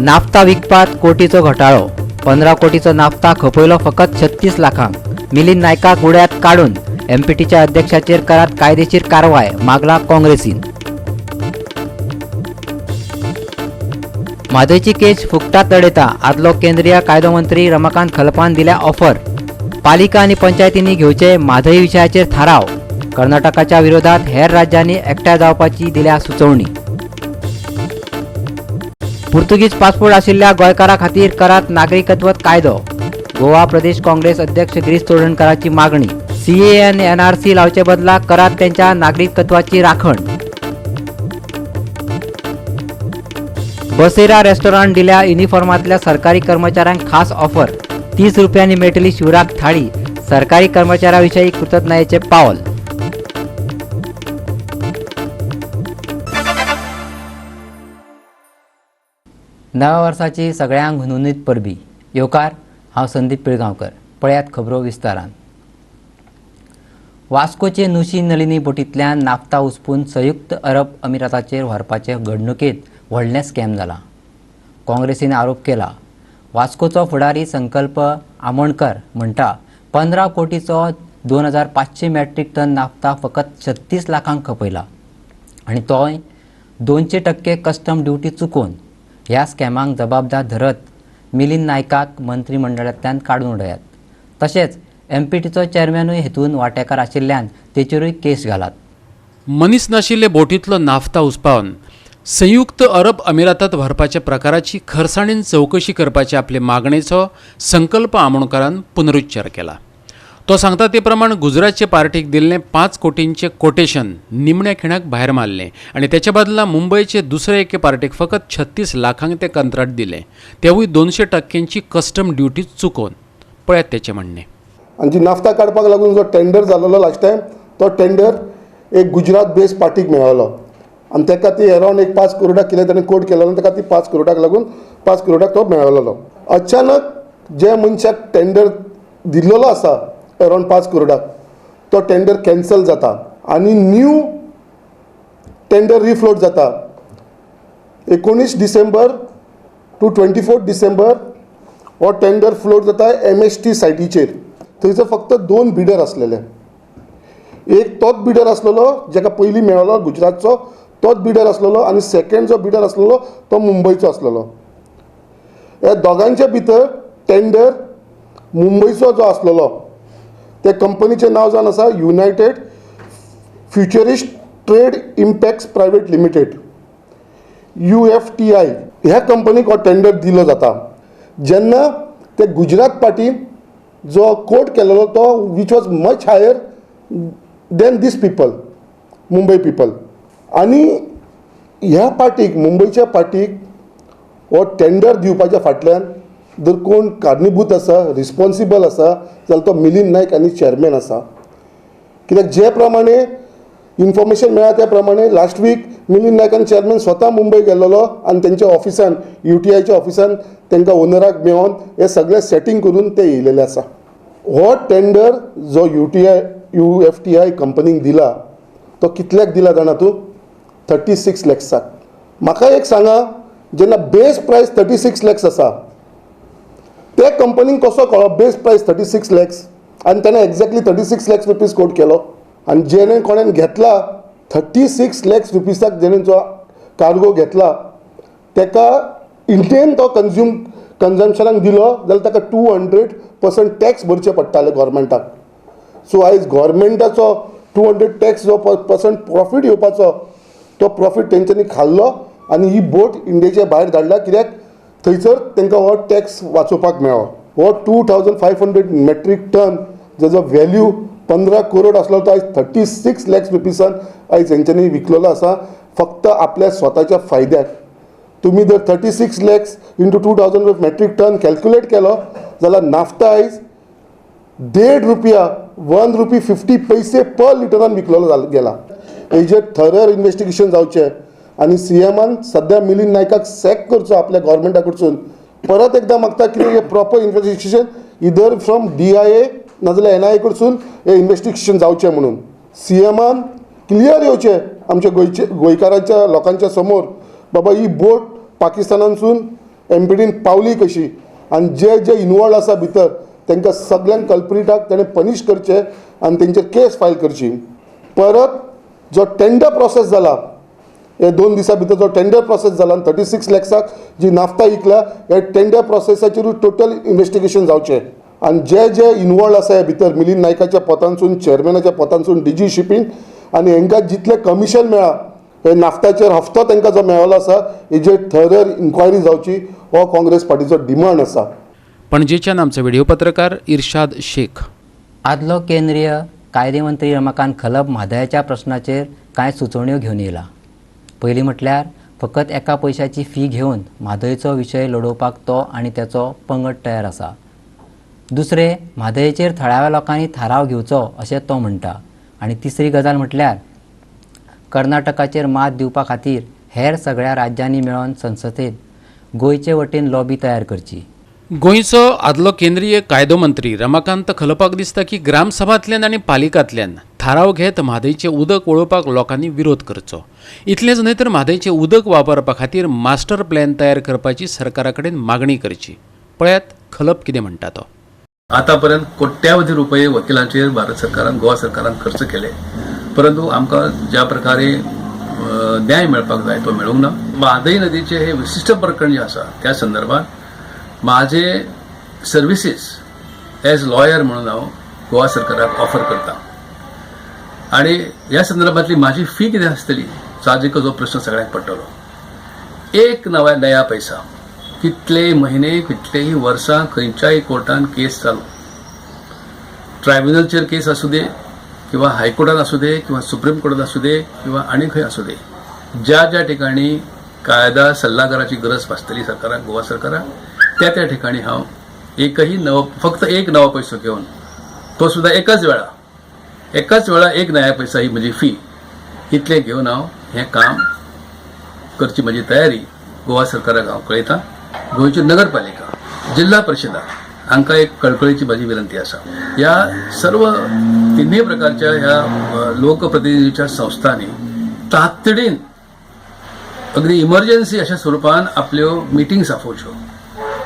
Naphtha विकपात कोटीचो घोटाळो. 15 कोटीचो naphtha खपयलो फकत 36 लाखांक. मिलिंद नायकाक उड्यात काडून एमपीटीच्या अध्यक्षाचेर करात कायदेशीर कारवाय, मागला काँग्रेसीन. म्हादयची केस फुकटात लढयता, आदलो केंद्रीय कायदो मंत्री रमाकांत खलपान दिल्या ऑफर. पालिका आनी पंचायतींनी घेवचे म्हादय विशयाचेर थाराव. कर्नाटकाच्या विरोधात हेर राज्यांनी एकठांय जावपाची दिल्या सुचोवणी. पुर्तुगीज पासपोर्ट आशिल्ल्या गोंयकारां खातीर करात नागरिकत्व कायदो. गोवा प्रदेश काँग्रेस अध्यक्ष गिरीश चोडणकाराची मागणी. सीएए आनी एनआरसी लावचे बदला करात त्यांच्या नागरिकत्वाची राखण. बसेरा रेस्टॉरंट दिल्या युनिफॉर्मांतल्या सरकारी कर्मचाऱ्यांक खास ऑफर. 30 रुपयांनी मेळटली शिवराक थाळी. सरकारी कर्मचाऱ्यां विशीं कृतज्ञतायेचें पावल. नव्या वर्साची सगळ्यांक हुनहुनीत परबी. येवकार, हांव संदीप पिळगांवकर. पळयात खबरो विस्तारान. वास्कोचे नुशी नलिनी बोटींतल्यान नाफ्ता उसपून संयुक्त अरब अमिराताचेर व्हरपाचे घडणुकेंत व्हडलें स्कॅम जाला. काँग्रेसीन आरोप केला. वास्कोचो फुडारी संकल्प आमोणकर म्हणटा, 15 कोटीचो 2500 मॅट्रीक टन नाफ्ता फकत 36 लाखांक खपयला आनी तोय 200% कस्टम ड्युटी चुकोवन. ह्या स्कॅमाक जबाबदार धरत मिलिंद नायकाक मंत्रिमंडळांतल्यान काडून उडयात. तशेंच एमपीटीचो चेअरमॅनूय हेतून वांटेकार आशिल्ल्यान तेचेरूय केस घालात. मनीस नाशिल्ले बोटींतलो नाफ्ता उसपावन संयुक्त अरब अमिरातांत व्हरपाच्या प्रकाराची खरसाणीन चवकशी करपाचे आपले मागणेचो संकल्प आमोणकारान पुनरुच्चार केला. तो सांगता ते प्रमाण गुजरातचे पार्टीक दिल्लें 5 कोटींचें कोटेशन निमण्या खिणाक भायर मारलें आनी तेच्या बदला मुंबयचे दुसरे एके पार्टीक फकत 36 लाखांक तें कंत्राट दिलें, तेवूय 200% कस्टम ड्युटी चुकोवन. पळयात तेचें म्हणणें. आनी जी नाफ्ता काडपाक लागून जो टेंडर जालेलो लास्ट टायम, तो टेंडर एक गुजरात बेस्ड पार्टीक मेळ्ळो आनी ताका ती अरावंड एक 5 करोडाक कितें ताणें कोट केलेलो आनी ताका ती 5 करोडाक लागून 5 करोडाक तो मेळ्ळो. अचानक जे मनशाक टेंडर दिल्लेलो आसा अरावंड 5 करोडाक, तो टेंडर कॅन्सल जाता आनी न्यू टेंडर रिफ्लोट जाता. 19 डिसेंबर टू 24 डिसेंबर हो टेंडर फ्लोट जाता MST सायटीचेर. थंयसर फक्त 2 बिडर आसलेले. एक तोच बिडर आसलेलो जेका पयलीं मेळ्ळो गुजरातचो, तोच बिडर आसलेलो आनी सेकेंड जो बिडर आसलेलो तो मुंबयचो आसलेलो. ह्या दोगांच्या भितर टेंडर मुंबयचो जो आसलेलो त्या कंपनीचें नांव जावन आसा United Futurist Trade Impex Private Limited, UFTI. ह्या कंपनीक हो टेंडर दिलो जाता. जेन्ना ते गुजरात पार्टीन जो कोट केलेलो तो which was much higher than these people, Mumbai people. आनी ह्या पार्टीक, मुंबयच्या पार्टीक हो टेंडर दिवपाच्या फाटल्यान जर कोण कारणीभूत आसा, रिस्पोन्सिबल आसा जाल्यार तो मिलिंद नायक आनी चेअरमॅन आसा. कित्याक जे प्रमाणे इन्फॉर्मेशन मेळ्ळा त्या प्रमाणे लास्ट वीक मिलिंद नायक आनी चेअरमॅन स्वता मुंबय गेल्लो आनी तेंच्या ऑफिसान, UTIच्या ऑफिसान तांकां ओनराक मेळोन हे सगळें सेटींग करून ते येयलेले आसा. हो टेंडर जो UTI UFTI कंपनीक दिला तो कितल्याक दिला जाणा तूं? 36 लॅक्साक. म्हाका एक सांगा, जेन्ना बेस प्रायस 36 लॅक्स आसा, ते कंपनीक कसो कळ्ळो बेस प्रायस 36 लॅक्स आनी ताणें एक्झॅक्टली 36 लॅक्स रुपीज कोट केलो? आनी जेणे कोणेन घेतला 36 लॅक्स रुपीसाक, जेणे जो कार्गो घेतला तेका इंडियन तो कन्जम्पशनाक दिलो जाल्यार ताका 200% टॅक्स भरचे पडटाले गोवोरमेंटाक. सो आयज गोवोरमेंटाचो 200 टॅक्स जो पर्संट प्रॉफीट येवपाचो तो प्रॉफीट तेंच्यांनी खाल्लो आनी ही बोट इंडियेच्या भायर धाडल्या, कित्याक थंयसर तांकां हो टॅक्स वाचोवपाक मेळ्ळो. हो 2500 मॅट्रीक टन जेजो व्हॅल्यू 15 करोड आसलो तो आयज 36 लॅक्स रुपीसान आयज हेंच्यांनी विकलेलो आसा, फक्त आपल्या स्वताच्या फायद्याक. तुमी जर 36 lakhs into 2000 metric ton calculate केलो जाल्यार नाफ्ता आयज 1.5 रुपया, 1 रुपी 50 पैसे पर लिटरान विकलेलो गेला. हेजेर थरर इन्वेस्टिगेशन जावचें आनी सीएमान सद्या मिलिंद नायकाक सॅक करचो आपल्या गोवोरमेंटा कडसून. परत एकदां मागता की हे proper investigation either from DIA नाजाल्यार NIA कडसून हें इन्वेस्टिगेशन जावचें म्हणून. सीएमान क्लियर येवचें आमच्या गोंयकारांच्या लोकांच्या समोर, बाबा ही बोट पाकिस्तानांतसून एमपीडीन पावली कशी आनी जे जे इनवॉल्ड आसा भितर तांकां सगळ्यांक कल्प्रिटाक ताणें पनिश करचें आनी तेंचेर केस फायल करची. परत जो टेंडर प्रोसेस जाला हे 2 दिसां भितर जो टेंडर प्रोसेस जाला 36 लॅक्साक जी नाफ्ता इकल्या ह्या टेंडर प्रोसेसाचेरूय टोटल इन्वेस्टिगेशन जावचें आनी जे जे इनवॉल्ड आसा ह्या भितर मिलिंद नायकाच्या पोतांसून चेअरमॅनाच्या पोतांसून डीजी शिपींग आनी हेंकां जितलें कमिशन मेळ्ळा हे नाफ्ताचेर हफ्तो तांकां जो मेळ्ळो आसा हेजेर थरर इन्क्वायरी जावची हो काँग्रेस पार्टीचो डिमांड आसा. पणजेच्यान आमचो व्हिडिओ पत्रकार इर्शाद शेख. आदलो केंद्रीय कायदे मंत्री रमाकांत खलप म्हादयाच्या प्रश्नाचेर कांय सुचोवण्यो घेवन येयला. पयलीं म्हटल्यार फकत एका पयशाची फी घेवन म्हादयचो विशय लडोवपाक तो आनी तेचो पंगड तयार आसा. दुसरें, म्हादयचेर थळाव्या लोकांनी थाराव घेवचो अशें तो म्हणटा. आनी तिसरी गजाल म्हटल्यार कर्नाटकाचेर मात दिवपा खातीर हेर सगळ्या राज्यांनी मेळोन संसदेंत गोंयचे वटेन लॉबी तयार करची. गोंयचो आदलो केंद्रीय कायदो मंत्री रमाकांत खलपाक दिसता की ग्रामसभांतल्यान आनी पालिकांतल्यान थाराव घेत म्हादयचें उदक वळोवपाक लोकांनी विरोध करचो. इतलेंच न्हय तर म्हादयचें उदक वापरपा खातीर मास्टर प्लॅन तयार करपाची सरकारा कडेन मागणी करची. पळयात खलप कितें म्हणटा तो. आतापर्यंत कोट्यावधी रुपये वकिलांचेर भारत सरकारान गोवा सरकारान खर्च केले, परंतु आमकां ज्या प्रकारे न्याय मेळपाक जाय तो मेळूंक ना. म्हादय नदीचे हे विशिश्ट प्रकरण जे आसा त्या संदर्भात माझे सर्विसीस एज लॉयर म्हणून हांव गोवा सरकाराक ऑफर करता आनी ह्या संदर्भातली म्हाजी फी कितें आसतली साहजिकच हो प्रश्न सगळ्यांक पडटलो. एक नवा नया पैसा कितलेय म्हयने कितलेय वर्सां खंयच्याय कोर्टान केस चालू, ट्रायब्युनलचेर केस आसूं दे किंवा हायकोर्टान आसूं दे किंवा सुप्रीम कोर्टान आसूं दे किंवा आनी खंय आसूं दे, ज्या ज्या ठिकाणी कायदा सल्लागाराची गरज भासतली सरकाराक गोवा सरकाराक त्या त्या ठिकाणी हांव एकही नवो फक्त एक नवो पैसो घेवन तो सुद्धा एकाच वेळा एक नया पैसा ही म्हजी फी इतलें घेवन हांव हें काम करची म्हजी तयारी गोवा सरकाराक हांव कळयतां. गोंयच्यो नगरपालिका जिल्हा परिशदा हांकां एक कळकळीची म्हजी विनंती आसा. ह्या सर्व तिन्ही प्रकारच्या ह्या लोकप्रतिनिधीच्या संस्थांनी तातडीन अगदी इमर्जन्सी अशा स्वरूपान आपल्यो मिटिंग्स आफोवच्यो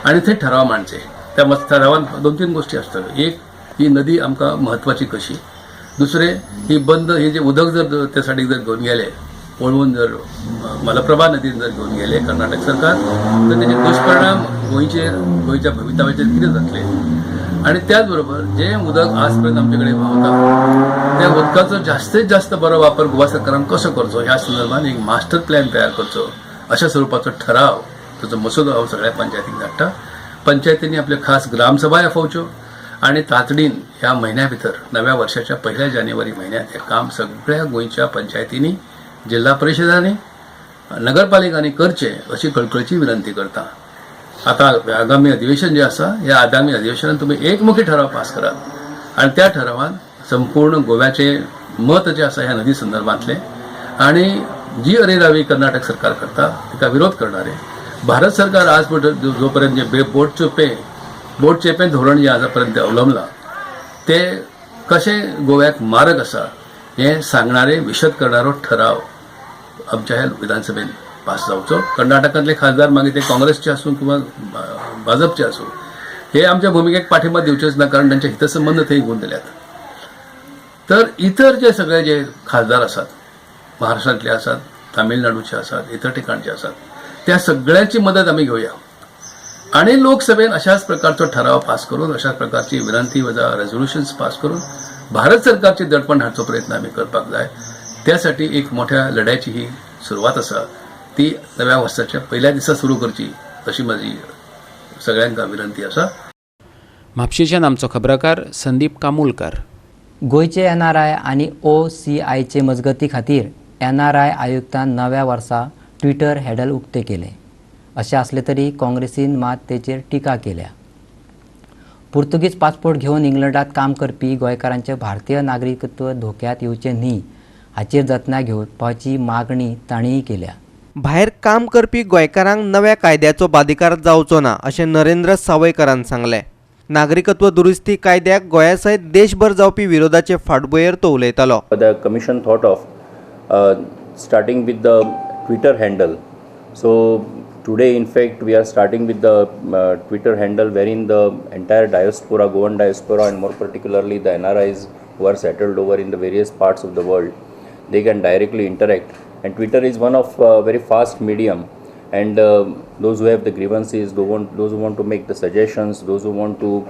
आनी थंय ठराव मांडचे. त्या ठरावान 2-3 गोष्टी आसतल्यो. एक, ही नदी आमकां म्हत्वाची कशी, दुसरें, ही बंद ही जे उदक जर त्या सायडीक जर घेवन गेले पळोवन जर मलप्रभा नदीन जर घेवन गेले कर्नाटक सरकार तर तेजे दुश्परिणाम गोंयचेर गोंयच्या भवितव्याचेर कितें जातले आनी त्याच बरोबर जें उदक आज पर्यंत आमचे कडेन व्हांवता त्या उदकाचो जास्तीत जास्त बरो वापर गोवा सरकारान कसो करचो ह्या संदर्भात एक मास्टर प्लॅन तयार करचो अशा स्वरुपाचो ठराव ताचो मसुदो हांव सगळ्या पंचायतींक धाडटा. पंचायतींनी आपल्यो खास ग्रामसभाय आफोवच्यो आनी तातडीन ह्या म्हयन्या भितर नव्या वर्साच्या 1 जानेवारी म्हयन्यांत हें काम सगळ्या गोंयच्या पंचायतींनी जिल्हा परिशदांनी नगरपालिकांनी करचें अशी कळकळीची विनंती करता. आतां आगामी अधिवेशन जें आसा ह्या आगामी अधिवेशनात तुमी एकमुखी ठराव पास करात आनी त्या ठरावान संपूर्ण गोव्याचें मत जें आसा ह्या नदी संदर्भांतलें आनी जी अरेरावी कर्नाटक सरकार करता तिका विरोध करणारे भारत सरकार आज जो पर्यंत जे बोट चेपें धोरण जें आजा पर्यंत अवलंबलां ते कशें गोव्याक मारक आसा हें सांगणारे विशद करणारो ठराव आमच्या ह्या विधानसभेन पास जावचो. कर्नाटकांतले खासदार मागीर ते काँग्रेसचे आसूं किंवा भाजपचे आसूं हे आमच्या भुमिकेक पाठिंबा दिवचेच ना, कारण तांचे हितसंबंध थंय गुंतल्यात. तर इतर जे सगळे जे खासदार आसात महाराष्ट्रांतले आसात, तामिळनाडूचे आसात, इतर ठिकाणचे आसात, त्या सगळ्यांची मदत आमी घेवया आणि लोकसभेन अशाच प्रकारचो ठराव पास करून अशाच प्रकारची विनंती वजा रेझोल्युशन्स पास करून भारत सरकारचे दडपण हाडचो प्रयत्न आमी करपाक जाय. त्यासाठी एक मोठ्या लढ्याची ही सुरवात आसा, ती नव्या वर्साच्या पहिल्या दिसा सुरू करची अशी म्हजी सगळ्यांक विनंती आसा. म्हापशेच्यान आमचो खबराकार संदीप कामुलकार. गोंयचे एनआरआय आनी ओसीआयचे मजगती खातीर एनआरआय आयुक्तान नव्या वर्सा ट्विटर हँडल उक्तें केलें. अशें आसलें तरी काँग्रेसीन मात तेचेर टिका केल्या. पुर्तुगीज पासपोर्ट घेवन इंग्लंडात काम करपी गोंयकारांचें भारतीय नागरिकत्व धोक्यांत येवचें न्ही हाचेर जतनाय घेवपाची मागणी तांणीय केल्या. भायर काम करपी गोंयकारांक नव्या कायद्याचो बाधिकार जावचो ना अशें नरेंद्र सावयकारान सांगलें. नागरिकत्व दुरुस्ती कायद्याक गोंया सयत देशभर जावपी विरोधाचे फाटभुंयेर तो उलयतालो. The commission thought of starting with the Twitter handle. So Today, in fact, we are starting with the Twitter handle wherein the entire diaspora, Goan diaspora, and more particularly the NRIs who are settled over in the various parts of the world, they can directly interact. And Twitter is one of very fast medium, and those who have the grievances, those who want to make the suggestions, those who want to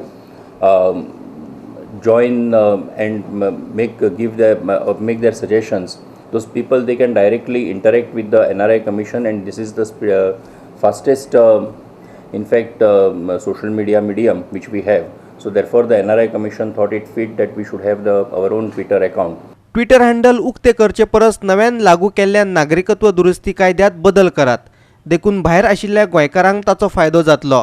join and make their suggestions, those people, they can directly interact with the NRI Commission, and this is the fastest in fact social media medium which we have. So therefore the NRI Commission thought it fit that we should have our own Twitter account. Twitter handle उक्ते करचे परस नव्यान लागू केल्ल्या नागरिकत्व दुरुस्ती कायद्यात बदल करात, देखून भायर आशिल्ल्या गोंयकारांक ताचो फायदो जातलो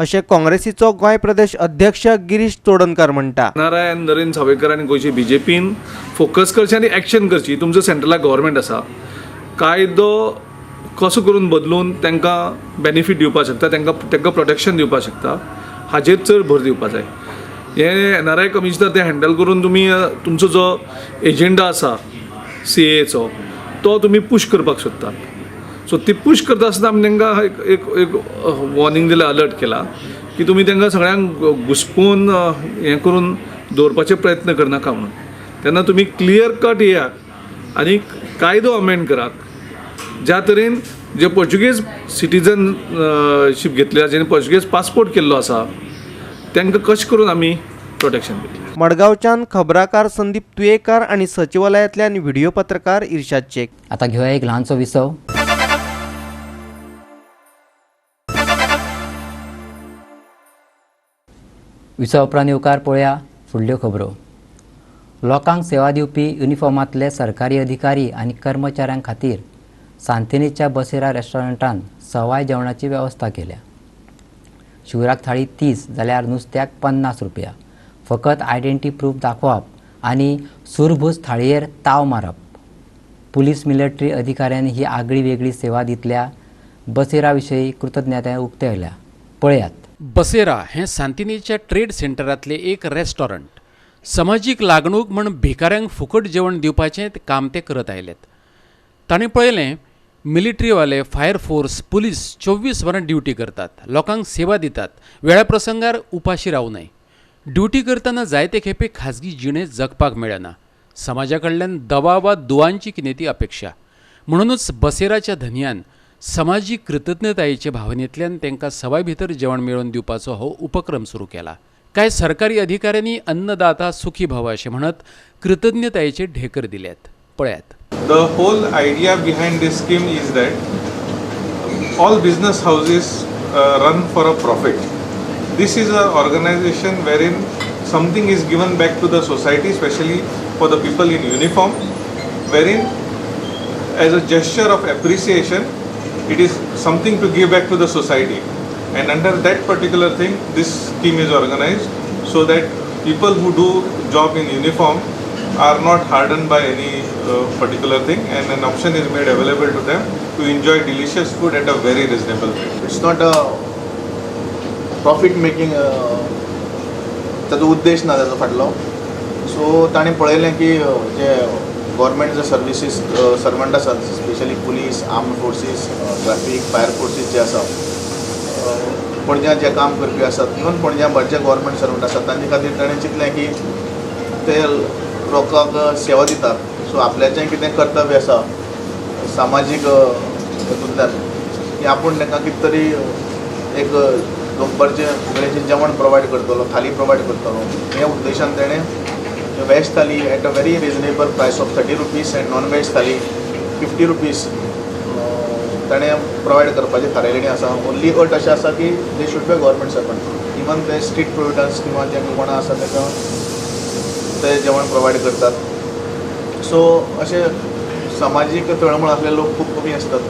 अशें काँग्रेसीचो गोंय प्रदेश अध्यक्ष गिरीश चोडणकर म्हणटा. एनआरआय आनी नरेंद्र सावयकर आनी गोंयची बीजेपीन फोकस करची आनी एक्शन करची. तुमचो सेंट्रलाक गव्हर्मेंट आसा, कायदो कसो करून बदलून तांकां बेनिफीट दिवपाक शकता, तांकां प्रोटेक्शन दिवपाक शकता, हाजेर चड भर दिवपाक जाय. हे एनआरआय कमिशनर ते हँडल करून तुमी तुमचो जो एजेंडा आसा सीएएचो तो तुमी पुश करपाक सोदतात. सो ती पुश करता आसतना आमी तांकां एक एक एक वॉर्निंग दिला, अलर्ट केला की तुमी तांकां सगळ्यांक घुसपून हें करून दवरपाचे प्रयत्न करनाका म्हणून. तेन्ना तुमी क्लियर कट येयात आनी कायदो अमेंड करात, ज्या तरेन जे पोर्चुगीज सिटीजनशीप घेतल्या, जेणे पोर्चुगीज पासपोर्ट केल्लो आसा, तांकां कशें करून आमी प्रोटेक्शन दितले. मडगांवच्यान खबराकार संदीप तुयेकार आनी सचिवालयांतल्यान व्हिडिओ पत्रकार इर्शाद शेख. आतां घेवया एक ल्हानसो विसव. विसव उपरांत येवकार पळोवया फुडल्यो खबरो. लोकांक सेवा दिवपी युनिफॉर्मांतले सरकारी अधिकारी आनी कर्मचाऱ्यां खातीर सांतिनेजच्या बसेरा रेस्टॉरंटान सवाय जेवणाची वेवस्था केल्या. शिवराक थाळी 30 जाल्यार नुस्त्याक 50 रुपया. फकत आयडेंटी प्रूफ दाखोवप आनी सुरभूस थाळयेर ताव मारप. पुलीस मिलिटरी अधिकाऱ्यांनी ही आगळी वेगळी सेवा दितल्या बसेरा विशीं कृतज्ञताय उक्तायल्या. पळयात. बसेरा हें सांतिनेजच्या ट्रेड सेंटरांतलें एक रेस्टॉरंट. समाजीक लागणूक म्हण भिकाऱ्यांक फुकट जेवण दिवपाचें काम ते करत आयल्यात. ताणें पळयलें मिलिटरीवाले, फायर फोर्स, पुलीस 24 वरां ड्युटी करतात, लोकांक सेवा दितात, वेळा प्रसंगार उपाशी रावू नये. ड्युटी करतना जायते खेपे खाजगी जिणें जगपाक मेळना. समाजा कडल्यान दबाव वा दुवांची कितें ती अपेक्षा. म्हणूनच बसेराच्या धनयान समाजीक कृतज्ञतायेचे भावनेंतल्यान तांकां सवाय भितर जेवण मेळोवन दिवपाचो हो उपक्रम सुरू केला. कांय सरकारी अधिकाऱ्यांनी अन्नदाता सुखी भव अशें म्हणत कृतज्ञतायेचे ढेकर दिल्यात. पळयात. The whole idea behind this scheme is that all business houses run for a profit. This is an organization wherein something is given back to the society, especially for the people in uniform, wherein as a gesture of appreciation, it is something to give back to the society. And under that particular thing, this scheme is organized so that people who do job in uniform are not hardened by any particular thing, and an option is made available to them to enjoy delicious food at a very reasonable rate. It's not a profit making ताजो उद्देश ना ताजो फाटलो. So ताणें पळयलें की जे government जे services servant आसात, specially police, armed forces, traffic, fire forces जे आसा, पणज्या जे काम करपी आसात, इवन पणज्या भरचे गव्हर्मेंट सर्वंट आसात, तांचे खातीर ताणें चिंतलें की ते लोकांक सेवा दितात, सो आपल्याचें कितें कर्तव्य आसा सामाजीक हेतूंतल्यान की आपूण तांकां कितें तरी एक दनपारचें फुगड्याचें जेवण प्रोवायड करतलो, थाली प्रोवायड करतलो. ह्या उद्देशान तेणें veg thali at a very reasonable price of 30 rupees and non veg thali 50 rupees ताणें प्रोवायड करपाचें थारायलेलें आसा. ओन्ली अट अशें आसा की they should be government servant. Even ते स्ट्रीट प्रोविडन्स किंवा जे कोणा आसा ताका ते जेवण प्रोवायड करतात. सो अशें सामाजीक तळमळ आसले लोक खूब कमी आसतात.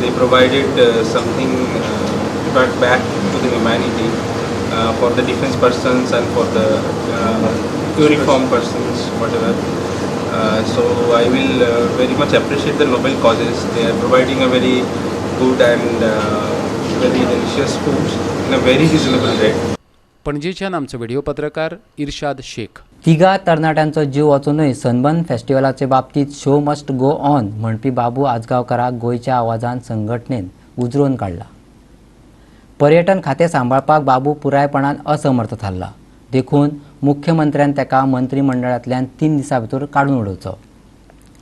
They provided something back to the humanity for the defense persons and for the uniform persons, whatever. So I will very much appreciate the noble causes. They are providing a very good and very delicious foods in a very reasonable rate. पणजेच्यान आमचो video पत्रकार इर्शाद शेख. तिगा तरणाट्यांचो जीव वचूनय sunburn फेस्टिवलाचे बाबतींत show must go on म्हणपी बाबू आजगांवकाराक गोंयच्या आवाजान संघटनेन उजरोवन काडला. पर्यटन खातें सांबाळपाक बाबू पुरायपणान असमर्थ थारला, देखून मुख्यमंत्र्यान ताका मंत्रिमंडळांतल्यान 3 दिसां भितर काडून उडोवचो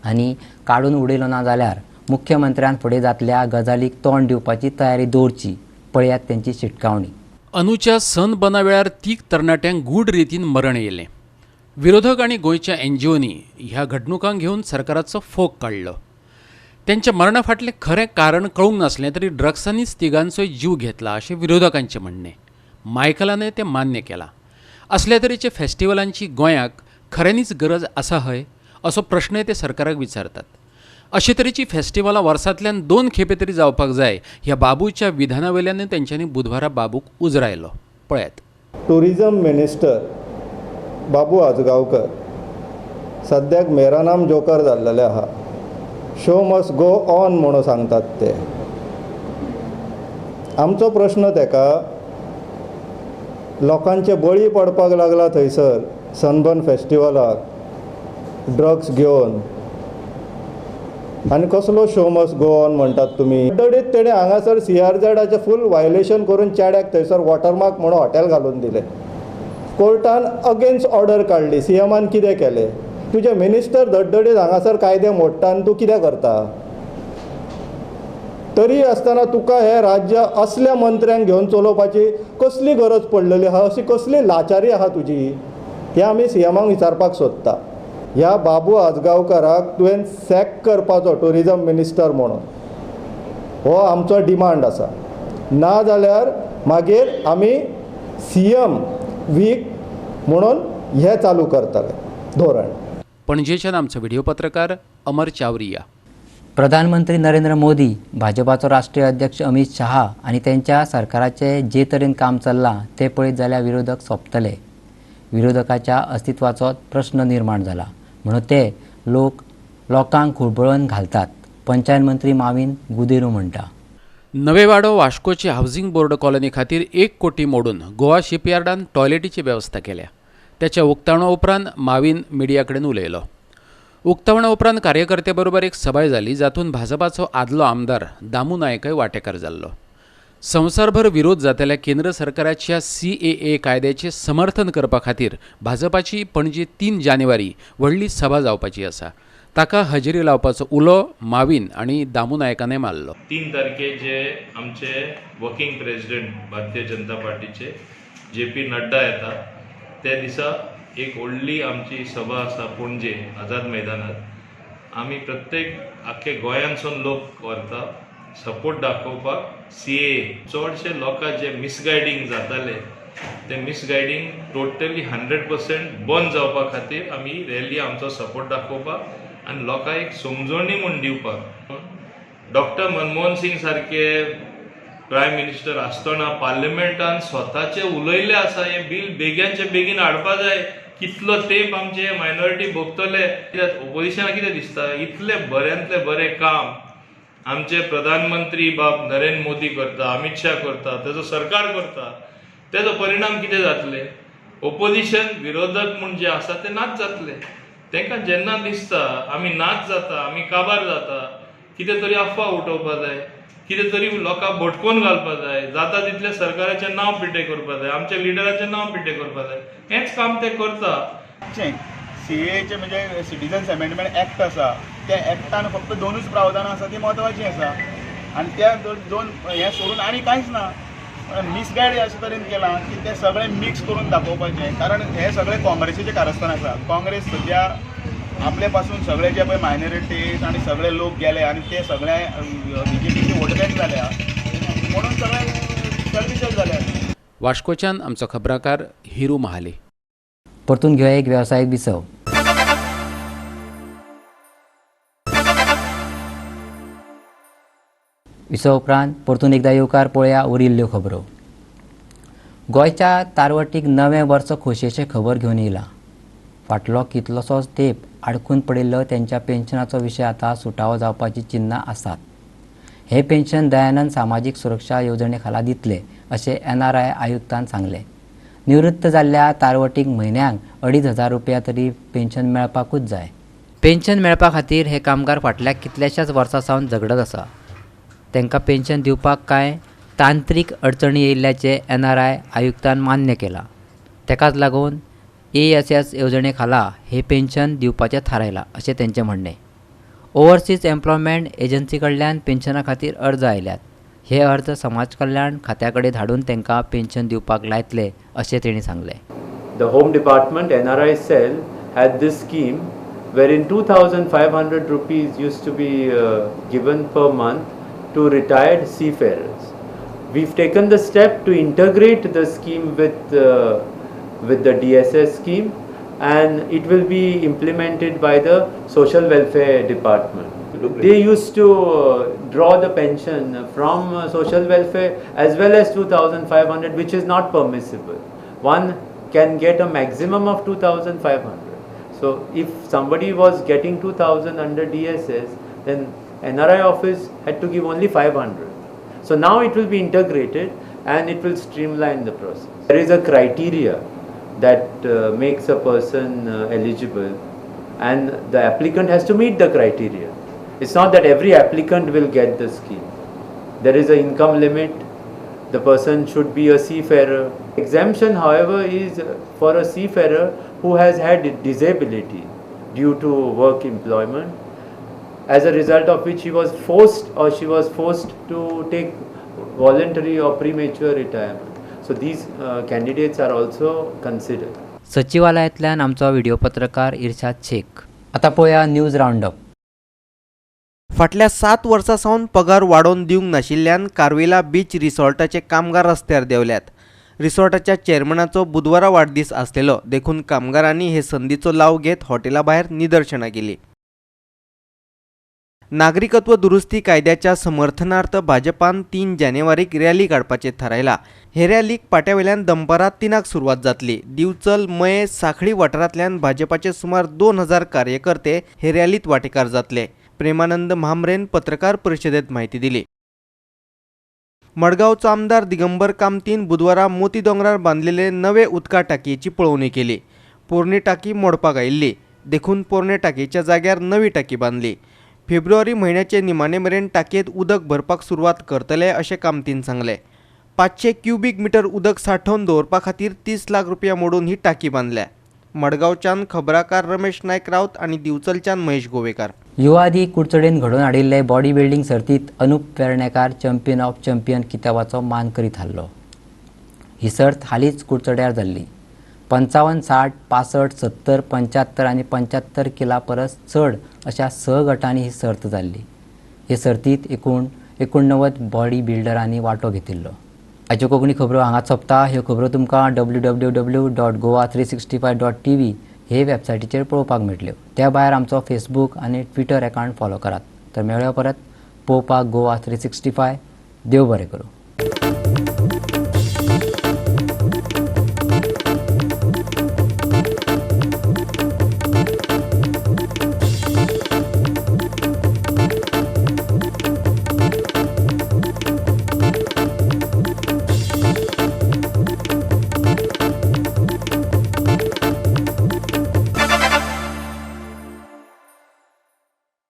आनी काडून उडयलो ना जाल्यार मुख्यमंत्र्यान फुडें जातल्या गजालीक तोंड दिवपाची तयारी दवरची. पळयात तेंची शिटकावणी. अनुच्या सनबना वेळार 3 तरणाट्यांक गूढ रितीन मरण येयलें. विरोधक आनी गोंयच्या एनजीओनी ह्या घडणुकांक घेवन सरकाराचो फोग काडलो. त्यांच्या मरणा फाटलें खरें कारण कळूंक नासलें तरी ड्रग्सांनीच तिगांचोय जीव घेतला अशें विरोधकांचें म्हणणें. मायकलानय तें मान्य केलां. असल्या तरेच्या फेस्टिवलांची गोंयाक खऱ्यांनीच गरज आसा हय असो प्रश्नय ते सरकाराक विचारतात. अशे तरेची फेस्टिवलां वर्सांतल्यान 2 खेपे तरी जावपाक जाय ह्या बाबूच्या विधाना वयल्यानय तेंच्यांनी बुधवारा बाबूक उजरायलो. पळयात. टुरिजम मिनिस्टर बाबू आजगांवकर सद्याक मेरा नाम जोकर जाल्लेले आहा. शो मस्ट गो ऑन म्हणून सांगतात ते. आमचो प्रश्न तेका, लोकांचे बळी पडपाक लागला थंयसर सनबर्न फेस्टिवलाक ड्रग्स घेवन, आनी कसलो शो मस्ट गो ऑन म्हणटात तुमी. धडधडीत तेणें हांगासर सीआरझेडाचें फूल वायलेशन करून चेड्याक थंयसर वॉटरमार्क म्हणून हॉटेल घालून दिलें. कोर्टान अगेन्स्ट ऑर्डर काडली. सीएमान कितें केलें? तुजे मिनिस्टर धडधडीत हांगासर कायदे मोडटा आनी तूं कितें करता? तरी आसतना तुका हें राज्य असल्या मंत्र्यांक घेवन चलोवपाची कसली गरज पडलेली आहा? अशी कसली लाचारी आहा तुजी? हें आमी सीएमाक विचारपाक सोदता. ह्या बाबू आजगांवकराक तुवें सॅक करपाचो टुरिजम मिनिस्टर म्हणून, हो आमचो डिमांड आसा. ना जाल्यार मागीर आमी सीएम वीक म्हणून हें चालू करतले धोरण. पणजेच्यान आमचो व्हिडिओ पत्रकार अमर चावरिया. प्रधानमंत्री नरेंद्र मोदी, भाजपाचो राष्ट्रीय अध्यक्ष अमित शहा आनी तेंच्या सरकाराचें जे तरेन काम चल्लां तें पळयत जाल्यार विरोधक सोंपतले. विरोधकाच्या अस्तित्वाचो प्रश्न निर्माण जाला म्हणून ते लोक लोकांक खुळबळून घालतात. पंचायत मंत्री माविन गुदिन्हो म्हणटा. नवेवाडो वास्कोचे हावसिंग बोर्ड कॉलनी खातीर 1 कोटी मोडून गोवा शिपयार्डान टॉयलेटीची वेवस्था केल्या. त्याच्या उक्तावणा उपरांत माविन मिडिया कडेन उलयलो. उक्तावणा उपरांत कार्यकर्ते बरोबर एक सभाय जाली जातून भाजपाचो आदलो आमदार दामू नायकय वांटेकार जाल्लो. संवसारभर विरोध जातल्या केंद्र सरकाराच्या CAA कायद्याचें समर्थन करपा खातीर भाजपाची पणजे 3 जानेवारी व्हडली सभा जावपाची आसा. ताका हजेरी लावपाचो उलो माविन आनी दामू नायकान मारलो. 3 तारखे जे आमचे वर्किंग प्रेसिडेंट भारतीय जनता पार्टीचे JP Nadda येता त्या दिसा एक व्हडली आमची सभा आसा पणजे आझाद मैदानात. आमी प्रत्येक आख्खे गोंयांतसून लोक व्हरता सपोर्ट दाखोवपाक CAA. चडशे लोकां जे मिसगायडींग जाताले ते मिसगायडींग टोटली 100% बंद जावपा खातीर आमी रॅली आमचो सपोर्ट दाखोवपाक आनी लोकांक एक समजवणी म्हूण दिवपाक. डॉक्टर मनमोहन सिंग सारके प्रायम मिनिस्टर आसतना पार्लमेंटान स्वताचे उलयल्ले आसा हें बील बेगिनचे बेगीन हाडपा जाय. कितलो तेंप आमचे मायनॉरिटी भोगतले. कित्याक ओपोजिशनाक कितें दिसता इतले बऱ्यांतले बरें काम आमचे प्रधानमंत्री बाब नरेंद्र मोदी करता, अमित शाह करता, तेजो सरकार करता, तेजो परिणाम कितें जातले? ओपोजिशन विरोधक म्हूण जे आसा ते नाच जातले. तांकां जेन्ना दिसता आमी नाच जाता, आमी काबार जाता, कितें तरी अफवा उठोवपा जाय, कितें तरी लोकांक भटकोवन घालपा जाय, जाता तितलें सरकाराचें नांव पिड्डे करपा जाय, आमच्या लिडराचें नांव पिड्डे करपा जाय, हेंच काम ते करता. CAA म्हणजे सिटीजन्स अमेंडमेंट एक्ट आसा, त्या एक्टान फक्त 2 प्रावधानां आसा ती म्हत्वाची आसा आनी त्या 2 हें सोडून आनी कांयच ना. मिसगायड अशे तरेन केलां की ते सगळें मिक्स करून दाखोवपाचें, कारण हे सगळें काँग्रेसीचें कारस्थान आसा. काँग्रेस सद्या आपले पासून सगळे जे पळय मायनॉरिटीज आनी सगळे लोक गेले आनी ते सगळे बीजेपीचे वोट बँक जाल्या म्हणून सगळे सर्विसेस जाल्या. वास्कोच्यान आमचो खबराकार हिरू महाले. परतून घेवया एक वेवसायीक विसव. विसव उपरांत परतून एकदा येवकार पळया उरिल्ल्यो खबरो. गोंयच्या तारवटीक नवें वर्स खोशयेचें खबर घेवन येयलां. फाटलो कितलोसोच तेंप आडकून पडिल्लो तेंच्या पेन्शनाचो विशय आतां सुटावो जावपाची चिन्नां आसात. हे पेन्शन दयानंद सामाजीक सुरक्षा येवजणे खाला दितले अशें NRI आयुक्तान सांगलें. निवृत्त जाल्ल्या तारवटीक म्हयन्याक 2500 रुपया तरी पेन्शन मेळपाकूच जाय. पेन्शन मेळपा खातीर हे कामगार फाटल्या कितल्याशाच वर्सां सावन झगडत आसा. तांकां पेन्शन दिवपाक कांय तांत्रीक अडचणी येयिल्ल्याचें एनआरआय आयुक्तान मान्य केलां. ताकाच लागून एएसएस येवजणे खाला हे पेन्शन दिवपाचें थारायलां अशें तांचें म्हणणें. ओवरसीज एम्प्लॉयमेंट एजन्सी कडल्यान पेन्शना खातीर अर्ज आयल्यात. हे अर्ज समाज कल्याण खात्या कडेन धाडून तांकां पेन्शन दिवपाक लायतले अशें तांणी सांगलें. The Home Department NRI cell had this scheme wherein 2,500 rupees used to be given per month to retired seafarers. We've taken the step to integrate the scheme with the DSS scheme, and it will be implemented by the Social Welfare Department. They used to draw the pension from social welfare as well as 2,500, which is not permissible. One can get a maximum of 2,500. So if somebody was getting 2,000 under DSS, then NRI office had to give only 500. So now it will be integrated and it will streamline the process. There is a criteria that makes a person eligible, and the applicant has to meet the criteria. It's not that every applicant will get the scheme. There is an income limit. The person should be a seafarer. Exemption, however, is for a seafarer who has had disability due to work employment, as a result of which he was forced or she was forced to take voluntary or premature retirement. So these candidates are also considered. सचिवालयांतल्यान आमचो video पत्रकार इर्शाद शेख. आतां पळोवया news रावंडअप. फाटल्या 7 वर्सां सावन पगार वाडोवन दिवंक नाशिल्ल्यान कार्वेला बीच रिसॉर्टाचे कामगार रस्त्यार देंवल्यात. रिसॉर्टाच्या चेअरमॅनाचो बुधवारा वाडदीस आसलेलो, देखून कामगारांनी हे संदीचो लाव घेत हॉटेला भायर निदर्शनां केली. नागरिकत्व दुरुस्ती कायद्याच्या समर्थनार्थ भाजपान 3 जानेवारीक रॅली काडपाचें थारायलां. हे रॅलीक पाट्यावेल्यान दनपारां 3 सुरवात जातली. दिवचल, मये, सांखळी वाठारांतल्यान भाजपाचे सुमार 2000 कार्यकर्ते हे रॅलीत वांटेकार जातले. प्रेमानंद म्हांबरेन पत्रकार परिशदेत म्हायती दिली. मडगांवचो आमदार दिगंबर कामतीन बुधवारा मोती दोंगरार बांदलेले नवे उदका टाकयेची पळोवणी केली. पोरणी टाकी मोडपाक आयिल्ली, देखून पोरणे टाकयेच्या जाग्यार नवी टाकी बांदली. फेब्रुवारी म्हयन्याचे निमाणे मेरेन टाकयेंत उदक भरपाक सुरवात करतले अशें कामतीन सांगलें. 500 क्युबीक मिटर उदक सांठोवन दवरपा खातीर 30 लाख रुपया मोडून ही टाकी बांदल्या. मडगांवच्यान खबराकार रमेश नायक राऊत आनी दिवचलच्यान महेश गोवेकार. युवादी कुडचडेन घडोवन हाडिल्ले बॉडी बिल्डींग सर्तीत Anup Vernekar champion of champion किताबाचो मानकरी थारलो. ही सर्त हालींच कुडचड्यार जाल्ली. 55, 60, 65, 70, 75 आनी 75 किला परस चड अशा 6 गटांनी ही सर्त जाल्ली. हे सर्तीत एकूण 89 बॉडी बिल्डरांनी वांटो घेतिल्लो. आयच्यो कोंकणी खबरो हांगाच सोंपता. ह्यो खबरो तुमकां www.goa365.tv हे वेबसायटीचेर पळोवपाक मेळटल्यो. त्या भायर आमचो फेसबूक आनी ट्विटर एकावंट फॉलो करात. तर मेळया परत पळोवपाक गोवा 365. देव बरें करूं.